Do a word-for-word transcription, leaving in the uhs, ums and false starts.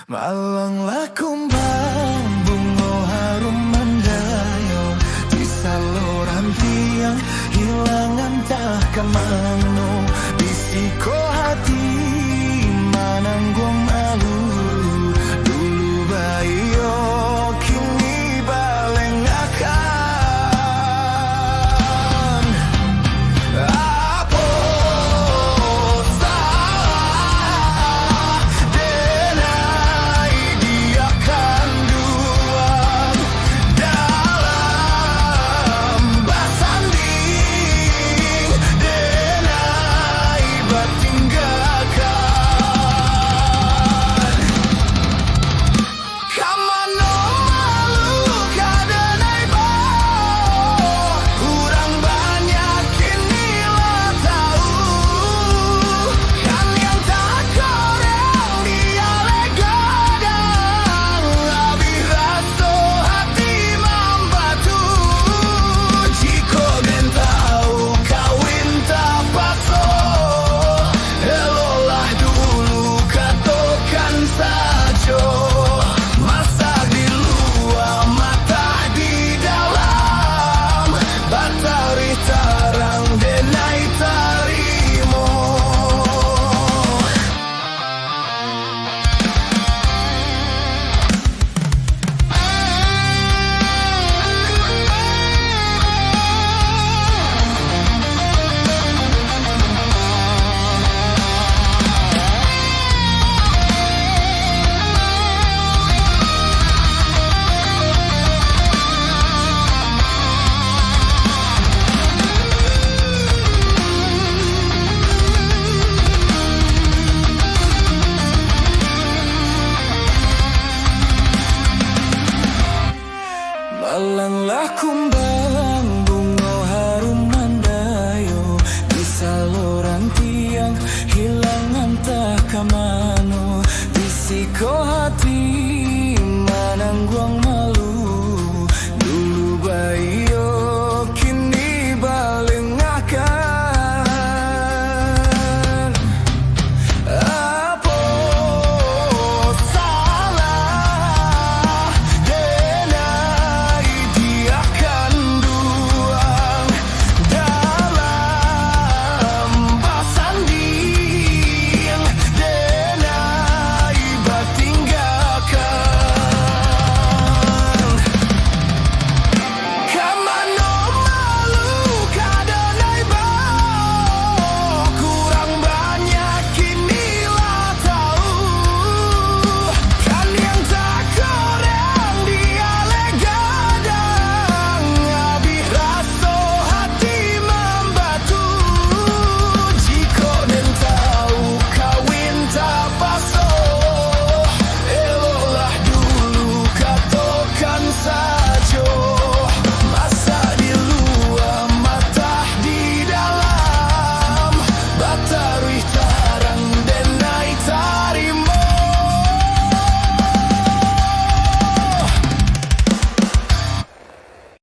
Malanglah kumbang bungo harum mandayo, di saloran tiang hilang antah ka mano, di siko hati manangguang malu, dulu baiyo kini balengakan. Apo salah denai diakan duang dalam basanding denai batinggakan? Ka mano malu ka denai bao, urang banyak kini lah tau. Kan yang takorang di alek gadang, abih raso hati mambatu. Jikok den tau kawin tapaso, eloklah dulu katokan sajo, masak di lua, matah di dalam, batarih tarang denai tarimo. Malanglah ku